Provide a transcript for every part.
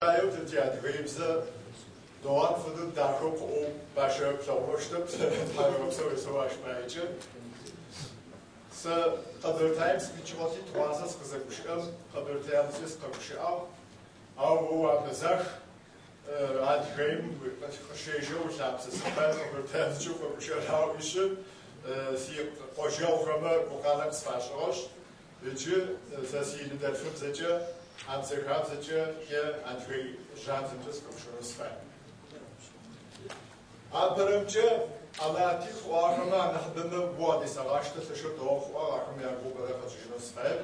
Заеу тэ тиадыгеибзэ Догъан фэдэу дахэу къыӏоу бащэрэ плъэгъунэу щытэп, тхьауегъэпсэу есэӏо ащ паекӏэ. Сэ Къэбэртаем сыкъикӏыгъэти, тыгъуасэ сыкъызэгущыӏэм, къэбэртэябзэкӏэ сыкъэгущыӏагъ, ау о уабэзах, Адыгеим къыщежьэу ылъапсэ сыд пае къэбэртэябзэкӏэ укъэгущыӏэра аӏуишъы, сикъоджэгъухэмэ гукъанэ къысфашӏыгъэшъ, Ыджы сэ синыдэлъфыбзэкӏэ, абдзэхабзэкӏэ е адыгэ жабзэмкӏэ сыкъэгущыӏэнэу сыфай. Апэрэмкӏэ, Алати къыӏуагъэхэмэ анахьыбэмэ боу адесэгъаштэ, лъэшэу дэгъоу къыӏуагъ, ахэмэ ягугъу бэрэ къэсшӏыжьынэу сыфаеп.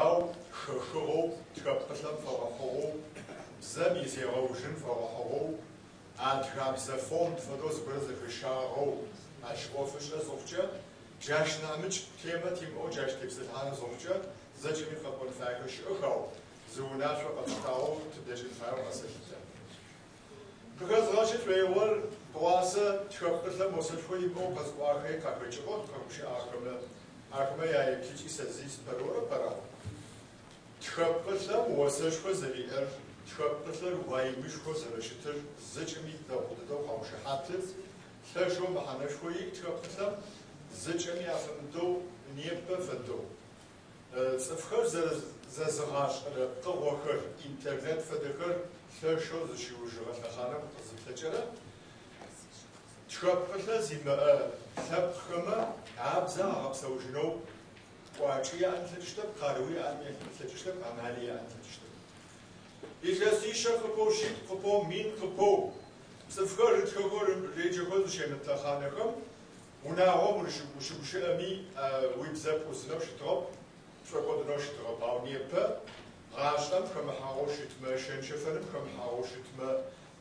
Ау хэхыгъэу, тхэпкъылъэм фэгъэхьыгъэу, бзэм изегъэужьын фэгъэхьыгъэу, Адыгабзэ фонд фэдэу зыгорэ зэхэщагъэу ащ ӏоф ышӏэ зыхъукӏэ, джащ нэмыкӏ темэ тимыӏэу джащ тепсэлъыхьанэу зыхъукӏэ, зэкӏэми къэпӏон фаехэр щыӏэх, ау зы унашъо къэтштагъэу тыблэкӏын фаеу къэсэлъытэ. Къыхэзгъэщы шӏоигъор тыгъуасэ тхэпкъылъэм осэшхо имыӏэу къэзыӏуагъэхэри къахэкӏыгъэх, къэгущыӏагъэхэмэ, ахэмэ яеплъыкӏи сэ зи сыпэрыорэп, ара? Тхэпкъылъэм осэшхо зэриӏэр, тхэпкъылъэр уаимышхоу зэрэщытыр зэкӏэми дэгъу дэдэу къаушыхьаты. Лъэшэу мэхьанэшхо иӏ тхэпкъылъэм, зэкӏэми афэмыдэу непэ фэдэу. Цӏыфхэр зэрэзэзыгъашӏэрэ пкъыгъохэр, интернет фэдэхэр лъэшэу зыщиужьыгъэ лъэхъаным къызыплъэкӏэрэ тхэпкъылъэ зимыӏэ лъэпкъхэмэ абзэ агъэпсэужьынэу Кӏуачӏи яӏэн ылъэкӏыщтэп, къарыуи яӏэн ылъэкӏыщтэп, амали яӏэн ылъэкӏыщтэп. Илъэсишъэ къыпэу, шъитӏу къыпэу, мин къыпэу цӏыфхэр рытхэхэу, реджэхэу зыщемыт лъэхъанэхэм унагъом ущыгущыӏэми уибзэ пӏузынэу щытыгъэп, пшӏокӏодынэу щытыгъэп. Ау непэ гъашӏэм хэмыхьагъэу щытмэ, щэн-щэфэным хэмыхьагъэу щытмэ,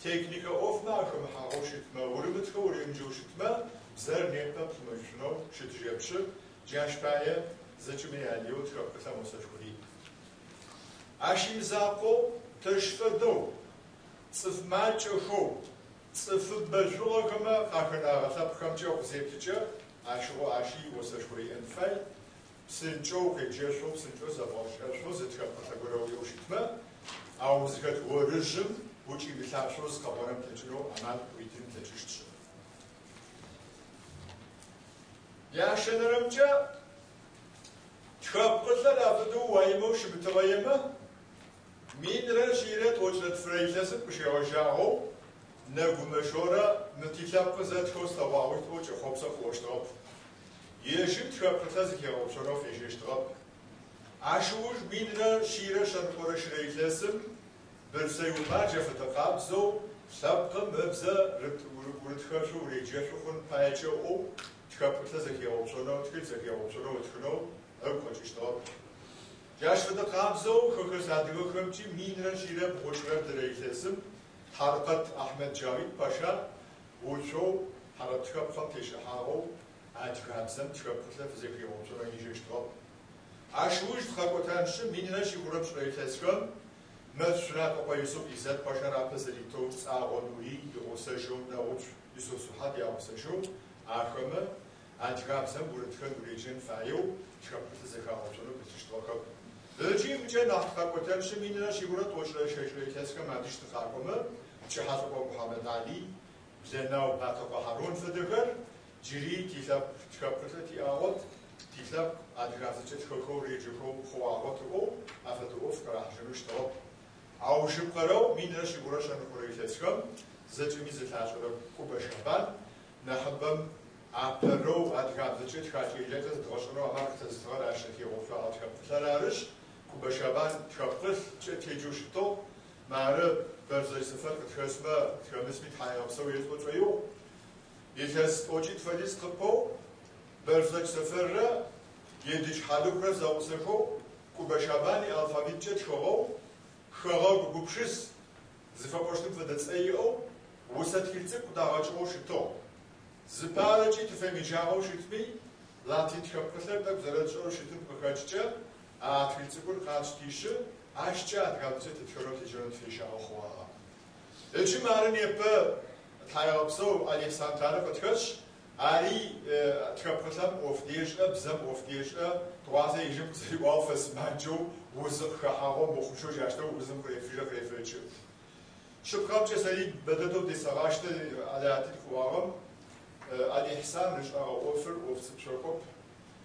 техникэ ӏофмэ ахэмыхьагъэу щытмэ, урымытхэу уремыджэу щытмэ, бзэр непэ пхъумэжьышъунэу щытыжьэпшъы, Джащ пае зэкӏэми ялыеу тхэпкъылъэм осэшхо иӏ. Ащ имызакъоу, тэщ фэдэу, цӏыф макӏэхэу, цӏыфыбэ жъугъэхэмэ къахэнагъэ лъэпкъхэмкӏэ укъызеплъыкӏэ, ащыгъу ащи осэшхо иӏэн фай, псынкӏэу укъеджэшъоу, псынкӏэу зэбгъэшӏэшъоу зы тхэпкъылъэ горэ уиӏэу щытмэ, ау узыхэт орыжъым укӏимылъашъоу зыкъэбгъэнэн плъэкӏынэу амал къыуитын ылъэкӏыщт. Ящэнэрэмкӏэ, тхэпкъылъэр афэдэу уаимэу щымытыгъэемэ, минрэ шъийрэ тӏокӏрэ тфырэ илъэсым къыщегъэжьагъэу Нэгумэ Шорэ мы тилъэпкъы зэтхэу слъэгъуагъэу ыӏоу кӏэхъопсэу къыӏощтыгъэп. Ежьым тхэпкъылъэ зэхигъэуцонэу фежьэщтыгъэп. Ащ ыуж минрэ шъийрэ шъэныкъорэ щырэ илъэсым Бырсэй Умар джа фэдэ къабзэу лъэпкъым ыбзэ урытхэшъу уреджэшъу хъун паекӏэ ыӏоу тхэпкъылъэ зэхигъэуцонэу, тхылъ зэхигъэуцонэу ытхынэу ыгу къэкӏыщтыгъэп. Джащ фэдэ къабзэу хэхэс адыгэхэмкӏи минрэ шъийрэ бгъучӏырэ блырэ илъэсым Хьаркъэт Ахьмэд Джавид Паша уцоу хьарап тхэпхъэм тешӏыхьагъэу адыгабзэм тхэпкъылъэ фызэхигъэуцонэу ежьэщтыгъэп. Ащ ыуж тыкъэкӏотэншъы минрэ шъихурэ пшӏырэ илъэсхэм Мэщ-Шъунапэкъо Юсыф Иззэт пашэр апэ зэритэу Цӏагъо Нурий игъусэжьэу Нэгъуцу Юсыф Сухьад ягъусэжьэу ахэмэ адыгабзэм урытхэн уреджэн фаеу тхэпкъылъэ зэхагъэуцонэу пылъыщтыгъэхэп. Ыкӏи мыкӏэ нахь тыкъэкӏотэншъы минрэ шъихурэ тӏокӏрэ щэкӏрэ илъэсхэм адэжь тыкъакӏомэ Пчыхьалӏыкъо Мухьамэд Алый, Блэнау Батэкъо Хьарун фэдэхэр джыри тилъэпкъ тхэпкъылъэ тиӏагъот, Тилъэпкъ адыгабзэкӏэ тхэхэу, реджэхэу хъугъагъот ыӏоу афэдэ ӏоф къырахьыжьэнэу щытыгъэп. Аужыпкъэрэу минрэ шъибгъурэ шъэныкъорэ илъэсхэм зэкӏэми зэлъашӏэрэ Кӏубэ Щэбан нахьыбэм апэрэу адыгабзэкӏэ тхакӏэ-еджакӏэ зэдгъэшӏэнэу амал къытэзытыгъэр ащ зэхигъэуцуагъэ тхэпкъылъэр арышъ, Кӏубэ Щэбан тхэпкъылъкӏэ теджэу щытыгъ. Мары Бэрзэдж Сэфэр къытхэсмэ, къытхэмысми тхьаегъэпсэу етӏо тшӏоигъу. Илъэс тӏокӏитӏу фэдиз къыпэу Бэрзэдж Сэфэррэ Едыдж Хьалыгъурэ зэгъусэхэу Кӏубэ Щабан иалфавиткӏэ тхыгъэу Хэгъэгу гупшыс зыфэпӏощтым фэдэ цӏэ иӏэу усэ тхылъ цӏыкӏу къыдагъэкӏыгъэу щытыгъ. Зыпарэкӏи тыфемыджагъэу щытми, латин тхэпкъылъэр тӏэкӏу зэрэтшӏэу щытым къыхэкӏкӏэ а тхылъ цӏыкӏур къатштишъы, ащкӏэ адыгабзэкӏэ тытхэнэу теджэнэу тыфещагъэ хъугъагъэ. Ыджы мары непэ, тхьаегъэпсэу, Алих Сантарэ къытхэсшъ, Ари тхэпкъылъэм ӏоф дешӏэ, бзэм ӏоф дешӏэ, тыгъуасэ ежьым къызэриӏуагъэу фэсымаджэу Узы къыхэхьагъэу мыхъущэу джащтэу узым къырефыжьэ къырефэкӏы. Шъыпкъэмкӏэ сэри бэдэдэу десэгъаштэ Алаатин къыӏуагъэм, Алихьсан ышӏэгъэ ӏофыр ӏоф цӏыкӏу-шъокӏоп.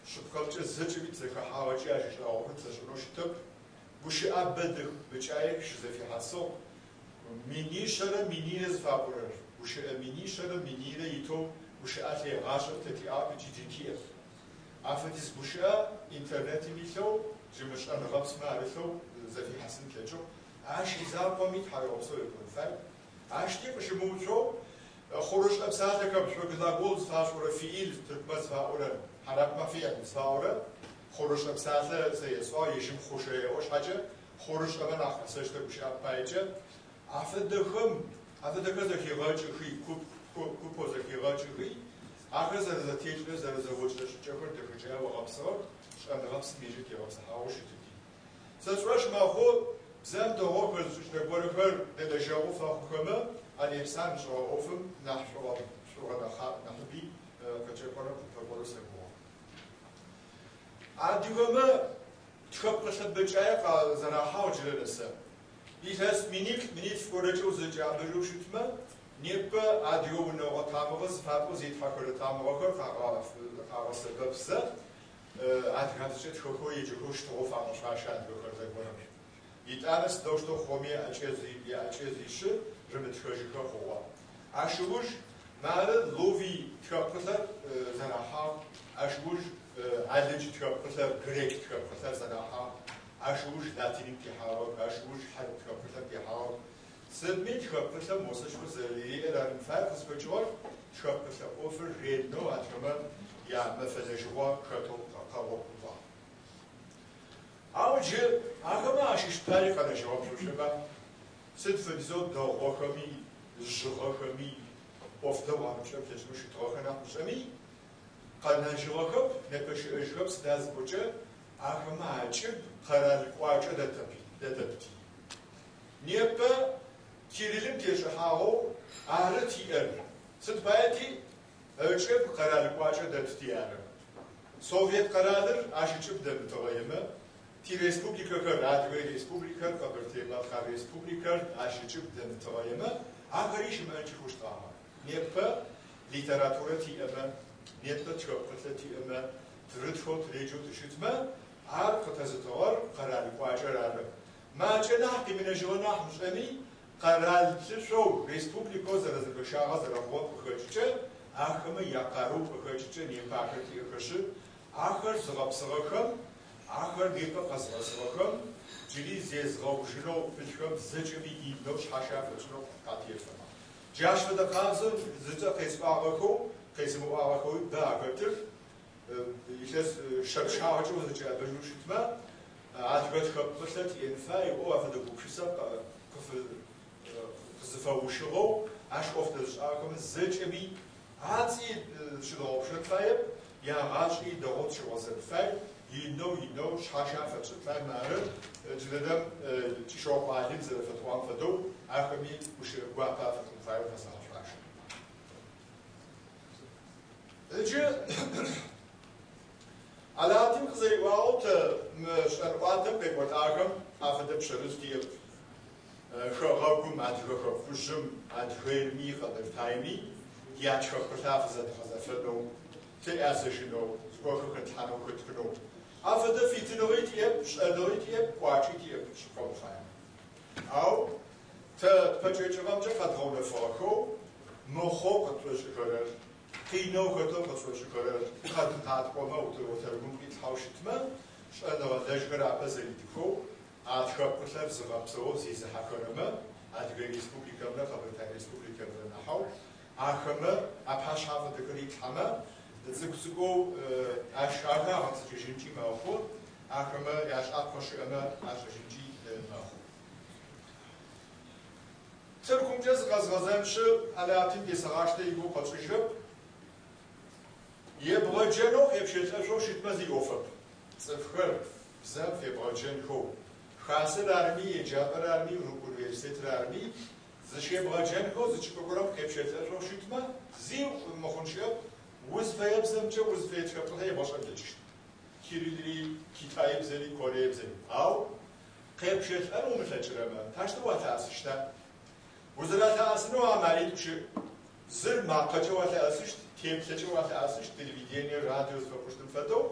Шъыпкъэмкӏэ зэкӏэми тызэхэхьагъэкӏи ащ ышӏэгъэ ӏофыр тфэшӏэнэу щытэп. Гущыӏэ бэ бэкӏае щызэфихьасыгъ. Минишъэрэ минирэ зыфапӏорэр, гущыӏэ минишъэрэ минирэ итэу гущыӏалъэ егъашӏэм тэ тиӏагъэп ыкӏи джы тиӏэп. Афэдиз гущыӏэ интернетым илъэу, джы мы шӏэныгъэпсмэ арылъэу зэфихьасын ылъэкӏыгъ. Ащ изакъоми тхьауегъэпсэу епӏон фай. Ащти къыщымыуцоу хъурышӏэ псалъэхэм, шъо глагол зыфашъуӏорэ фиил тыркумэ зыфаӏорэ, хьарапмэ фиӏл зыфаӏорэ хъурышӏэ псалъэ сэ есӏуагъ, ежьым хъушэ еӏо шъхьакӏэ, хъурышӏэмэ нахь къэсэштэ гущыӏэм паекӏэ. Афэдэхэм, афэдэхэр зэхигъэкӏыхи, куп, купэу зэхигъэкӏыхи, ахэр зэрэзэтелъхэр, зэрэзэокӏырэ шӏыкӏэхэр дэхэкӏаеу ыгъэпсыгъэх, шӏэныгъэпсым ежьыр тегъэпсыхьагъэу щытыти. Сэ сшӏошъ мэхъу, бзэм дэгъоу хэзышӏыкӏырэ горэхэр дэлэжьэгъу фэхъухэмэ, Алихьсан ышӏэгъэ ӏофым нахь шӏугъэ, шӏугъэ нахьыби къыкӏэкӏонэу, къыпэкӏонэу сэгугъэ. Адыгэмэ тхэпкъылъэ бэкӏае къазэрахьагъ джырэ нэсэ. Илъэс миниплӏ, минитф горэкӏэ узэкӏэӏэбэжьэу щытмэ, непэ адыгэ унэгъо тамыгъэ зыфапӏоу зетхьэхэрэ тамыгъэхэр къагъэсэбэпзэ, адыгабзэкӏэ тхэхэу, еджэхэу щытыгъэу фагъэшъуашэ адыгэхэр зэгорэм. Етӏанэ сыдэущтэу хъугъэми аӏэкӏэзищы рымытхэжьыхэ хъугъэ. Ащ ыуж мары Луви тхэпкъылъэр зэрахьагъ, ащ ыуж алыдж тхэпкъылъэр, грек тхэпкъылъэр зэрахьагъ, ащ ыуж латиным техьагъэх, ащ ыуж хьэрып тхэпкъылъэм техьагъэх. Сыдми тхэпкъылъэм осэшхо зэриӏэр арын фае къызхэкӏыгъэр, тхэпкъылъэ ӏофыр ренэу адыгэмэ ямэфэ лэжьыгъо хэтэу къэгъогурыкӏуагъ. Ау джы ахэмэ ащыщ пари къэнэжьыгъэп шъошӏэба? Сыд фэдизэу дэгъугъэхэми, жъыгъэхэми, ӏоф дэгъу арыпшӏэн плъэкӏынэу щытыгъэхэ нахь мышӏэми, къэнэжьыгъэхэп, непэ щыӏэжьхэп, сыда зыпӏокӏэ, ахэмэ акӏыб къэрал кӏуачӏэ дэтэпти. Непэ Кириллым тешӏыхьагъэу ары тиӏэр. Сыд пае ти ыкӏыб къэрал кӏуачӏэ дэтти ары. Совет къэралыр ащ ыкӏыб дэмытыгъэемэ, тиреспубликэхэр, Адыгэ Республикэр, Къэбэртэе-Балъкъар Республикэр ащ ыкӏыб дэмытыгъэемэ, ахэри щымыӏэнкӏи хъущтгъагъэ. Непэ литературэ тиӏэмэ, непэ тхэпкъылъэ тиӏэмэ, тырытхэу тыреджэу тыщытмэ, ар къытэзытыгъэр къэрал кӏуачӏэр ары. Макӏэ нахь къимынэжьыгъэ нахь мышӏэми, къэрал плъышъоу, республикэу зэрэзэхэщагъэ зэрэхъугъэм къыхэкӏыкӏэ, ахэмэ якъарыу къыхэкӏыкӏэ непэ ахэр тиӏэхэшъы, ахэр зыгъэпсыгъэхэм, ахэр непэ къэзгъэсыгъэхэм, джыри зезгъэужьынэу пылъхэм зэкӏэми инэу шъхьащэ афэтшӏынэу къатефэ. Джащ фэдэ къабзэу зыцӏэ къесӏуагъэхэу, къесымыӏуагъэхэуи бэ ахэтыр, илъэс шъэ пчъагъэкӏэ узэкӏэӏэбэжьэу щытмэ, адыгэ тхэпкъылъэ тиӏэн фай ыӏоу афэдэ гупшысэ къызыфэущыгъэу ащ ӏоф дэзышӏагъэхэм зэкӏэми ацӏи зыщыдгъэгъупшэн фаеп, ягъашӏи дэгъоу тыщыгъозэн фай, инэу инэу шъхьащэ афэтшӏын фай. Мары джыдэдэм Кӏыщокъо Алим зэрэфэтӏуагъэм фэдэу ахэми гущыӏэ гуапэ афэтӏон фаеу фэсэгъэшъуашэ. Ыджы Алаатин къызэриӏуагъэу тэ мы шӏэнӏуатэм къекӏолӏахэм афэдэ пшъэрылъ тиӏэп. Хэгъэгум, Адыгэ хэкужъым, Адыгейми, Къэбэртаеми ятхэпкъылъэ афызэдгъэзэфэнэу, тыӏязэжьынэу, зыгорэхэр хэтлъхьанэу, хэтхынэу. Афэдэ фитыныгъи тиӏэп, шӏэныгъи тиӏэп, кӏуачӏи тиӏэп, шъыпкъэм уфаемэ. Ау тэ тпэкӏэкӏыгъэмкӏэ къэдгъэунэфыгъэхэу мыхъоу къытшӏошӏыхэрэр, къинэу хэтэу къытшӏошӏыхэрэр къэтӏокъомэ, отэрыгум къитлъхьэу щытмэ, шӏэныгъэлэжьхэр апэ зэритыхэу, а тхэпкъылъэр зыгъэпсэу зезыхьэхэрэмэ, Адыгэ Республикэмрэ Къэбэртэе Республикэмрэ нахьэу, ахэмэ апашъхьэ афэдэхэр итлъхьэмэ, цӏыкӏу-цӏыкӏоу ащ ахэр агъэцэкӏэжьынкӏи мэхъу, ахэмэ яшӏапхъэ щыӏэмэ ашӏэжьынкӏи мэхъу. Тыркумкӏэ зыкъэзгъэзэншъы, Алаатин десэгъаштэ игугъу къэтшӏыжьрэп. Ебгъэджэнэу къепщэлӏэшъоу щытмэ зи ӏофэп. Цӏыфхэр бзэм фебгъэджэнхэу, хасэр арми, еджапӏэр арми, университетыр арми, зыщебгъэджэнхэу зы чӏыпӏэ горэм къепщэлӏэшъоу щытмэ, зи мыхъун щыӏэп, узфэе бзэмкӏэ узфэе тхэпкъылъэ ебгъэшӏэн плъэкӏыщт. Кириллри, китаибзэри, кореебзэри. Ау къепщэлӏэн умылъэкӏырэмэ, тащтэу уалъыӏэсыщта? Узэралъыӏэсынэу амалитӏу щыӏ. Зыр макъэкӏэ уалъыӏэсыщт, теплъэкӏэ уалъыӏэсыщт, телевидение, радио зыфэпӏощтым фэдэу,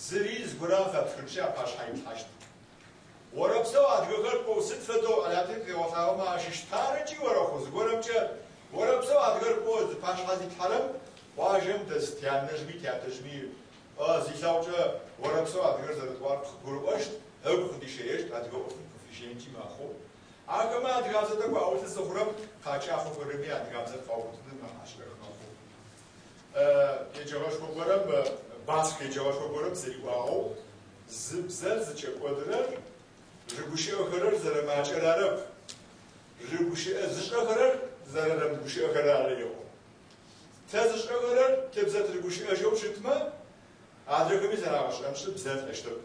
зыри зыгорэ афэптхыншъи апашъхьэ иплъхьащт. Орэпсэу адыгэхэр пӏоу сыд фэдэу Алатин къигъэлъагъомэ ащыщ тарэкӏи орэхъу зыгорэмкӏэ Орэпсэу адыгэр пӏоу зыпашъхьэ зиплъхьэрэм къуажэм дэс тянэжъми тятэжъми зилъэгъукӏэ Орэпсэу адыгэр зэрэтӏуагъэр къыгурыӏощт, ыгу къыдищэещт, адыгэ ӏофым къыфищэенкӏи мэхъу. Ахэмэ адыгабзэ тӏэкӏу аӏулъы зыхъурэм къакӏахъохэрэми адыгабзэр къаубытыныр нахь ӏэшӏэх мэхъу. Еджэгъэшхо горэм, баск еджэгъэшхо горэм зэриӏуагъэу, зы бзэр зыкӏэкӏодырэр рыгущыӏэхэрэр зэрэмакӏэр арэп, рыгущыӏэ зышӏэхэрэр зэрэрымыгущыӏэхэрэр ары еӏо. Тэ зышӏэхэрэр тыбзэ тырыгущыӏэжьэу щытмэ, адрэхэми зэрагъэшӏэншъы бзэр лӏэщтэп.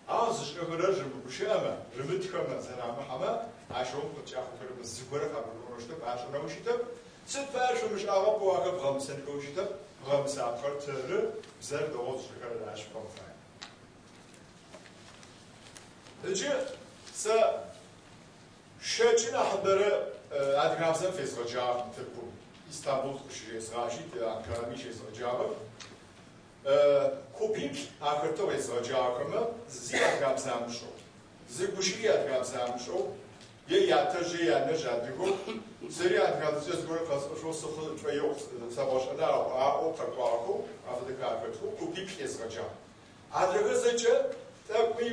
Ау зышӏэхэрэр рымыгущыӏэмэ, рымытхэмэ, зэрамыхьэмэ, ащыгъум къыткӏахъохэрэмэ зыгорэ къагурыӏонэу щытэп, ашӏэнэу щытэп. Сыд пае шъумышӏагъэ пӏоу ахэр бгъэмысэнхэу щытэп, бгъэмысапхъэр тэры, бзэр дэгъоу зышӏэхэрэр ащ пӏон фае. Ыджы сэ щэкӏы нахьыбэрэ адыгабзэм фезгъэджагъэх Тыркум, Истамбул къыщырезгъажьи, Анкарами щезгъэджагъэх. Купиплӏ ахэтэу езгъэджагъэхэмэ зи адыгабзэ амышӏэу, зы гущыӏи адыгабзэ амышӏэу, е ятэжъ е янэжъ адыгэу, сэри адыгабзэкӏэ зыгорэ къэсӏошъоу сыхъу шӏоигъу сэгъэшӏэна аӏоу къэкӏуагъэхэу афэдэхэр ахэтхэу купиплӏ езгъэджагъ. Адрэхэр зэкӏэ тӏэкӏуи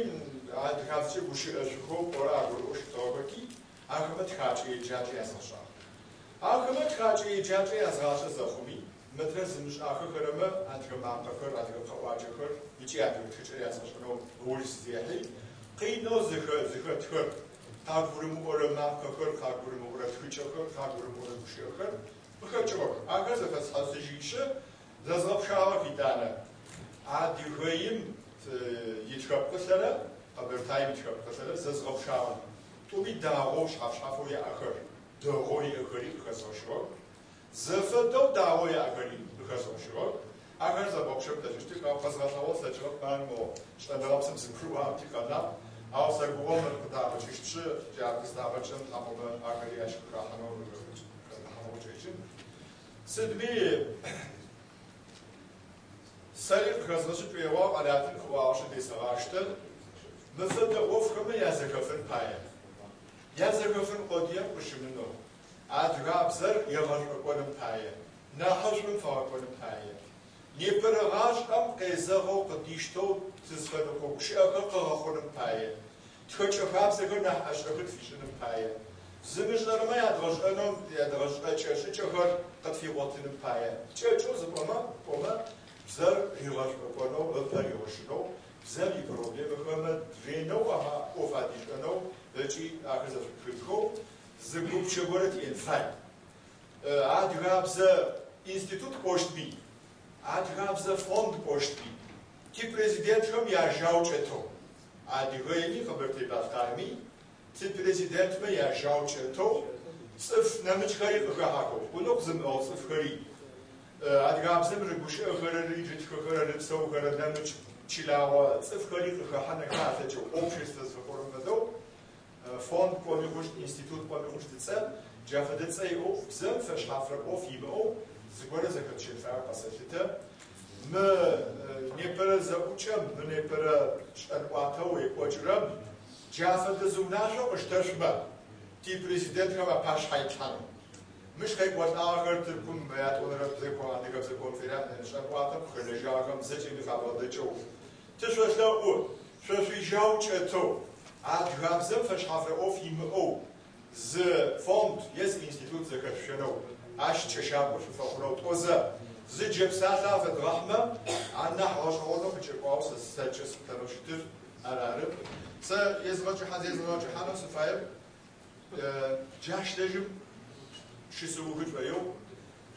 адыгабзэкӏэ гущыӏэшъухэу пӏорэ агурыӏоу щытыгъэхэти, ахэмэ тхакӏэ еджакӏэ язгъэшӏагъ. Ахэмэ тхакӏэ еджакӏэ язгъашӏэ зэхъуми, мыдрэ зымышӏахэхэрэмэ адыгэ макъэхэр, адыгэ къэӏуакӏэхэр ыкӏи адыгэ тхыкӏэр язгъэшӏэнэу ыуж сызехьи, къинэу зыхэтхэр, къагурымыӏорэ макъэхэр, къагурымыӏорэ тхыкӏэхэр, къагурымыӏорэ гущыӏэхэр къыхэкӏыгъэх. Ахэр зэфэсхьасыжьишъы, зэзгъэпшагъэх итӏанэ. Адыгеим итхэпкъылъэрэ Къэбэртаем итхэпкъылъэрэ зэзгъэпшагъэх. Тӏуми дагъоу, шъхьаф-шъхьафэу яӏэхэр, дэгъоу иӏэхэри къыхэзгъэщыгъэх. Зэфэдэу дагъоу яӏэхэри къыхэзгъэщыгъэх. Ахэр зэбгъэпшэн плъэкӏыщтых, ау къэзгъэлъэгъон слъэкӏыгъэп, мары мо шӏэныгъэпсым зыгурыӏуагъэти къэнагъ. Ау сэгугъэ мыр къыдагъэкӏыщтшъы, джа къыздагъэкӏырэм тхьапэмэ ахэри ащ къыхахьанэу къыхэдгъэхьанэу къычӏэкӏын. Сыдми, сэри къыхэзгъэщы шӏоигъуагъ, Алатин къыӏуагъэшъы десэгъаштэ, мы фэдэ ӏофхэмэ язэхэфын пае. Язэхэфын къодыем къыщымынэу, адыгабзэр егъэшӏокӏоным пае, нахьышӏум фэгъэкӏоным пае, непэрэ гъашӏэм къезэгъэу къыдиштэу тызфэныкъо гущыӏэхэр къыгъэхъуным пае, тхэкӏэ хабзэхэр нахь ӏэшӏэхы тфишӏыным пае, зымышӏэрэмэ ядгъэшӏэнэу ядгъэшӏэкӏэ шӏыкӏэхэр къытфигъотыным пае, кӏэкӏэу зыпӏомэ, пӏомэ, бзэр ригъэшӏокӏонэу, ыпэ ригъэшъынэу, бзэм ипроблемэхэмэ ренэу ӏоф адишӏэнэу ыкӏи ахэр зэшӏуихынхэу зы гупчэ горэ тиӏэн фай. Адыгабзэ институт пӏощтми, адыгабзэ фонд пӏощтми, типрезидентхэм яжьау кӏэтэу, Адыгеими Къэбэртэе-Балъкъарми типрезидентмэ яжьау кӏэтэу, цӏыф нэмыкӏхэри къыхахьэхэу, къулыкъу зымыӏыгъ цӏыфхэри, адыгабзэм рыгущыӏэхэрэри, рытхэхэрэр, рыпсэухэрэр, нэмыкӏ чылагъо цӏыфхэри къыхэхьанхэ алъэкӏэу, обществэ зыфэпӏорэм фэдэу, фонд пӏоми хъущт, институт пӏоми хъущт ыцӏэ, джа фэдэ цӏэ иӏэу, бзэм фэшъхьафрэ ӏоф имыӏэу зыгорэ зэхэтщэн фаеу къэсэлъытэ. Мы непэрэ зэӏукӏэм, мы непэрэ шӏэнӏуатэу екӏокӏырэм джа фэдэ зы унашъо къыштэшъумэ, типрезидентхэм апашъхьэ итлъхьанэу. Мыщ къекӏолӏагъэхэр Тыркум ятӏонэрэ адыгэбзэ шӏэнӏуатэм къыхэлэжьагъэхэм зэкӏэми къабгъэдэкӏэу тышъолъэӏу, шъо шъуижьау кӏэтэу, адыгабзэм фэшъхьафрэ ӏоф имыӏэу зы фонд е зы институт зэхэшъущэнэу, ащ кӏэщакӏо шъуфэхъунэу тӏозэ, зы джэпсалъэ афэдгъэхьымэ, анахь гъэшӏэгъонэу къыкӏэкӏуагъэу сэ сэркӏэ слъытэнэу щытыр ар ары. Сэ езгъэкӏыхьанэу сыфаеп, джащ дэжьым щысыухы шӏоигъу,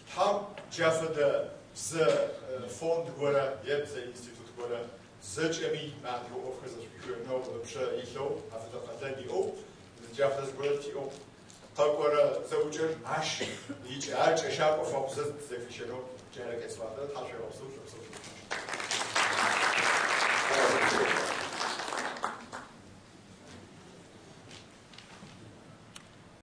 Тхьэм джа фэдэ бзэ фонд горэ е бзэ институт горэ зэкӏэми адыгэ ӏофхэр зэшӏуихынэу ыпшъэ илъэу, афэдэ къэлэн иӏэу, джа фэдэ зыгорэ тиӏэу къэкӏорэ зэӏукӏэр ащ ар кӏэщакӏо фэхъузэ тызэхищэнэу джары къесӏуалӏэрэр. Тхьашъуегъэпсэу, шъопсэу шъутхьэщт. Тхьауегъэпсэу.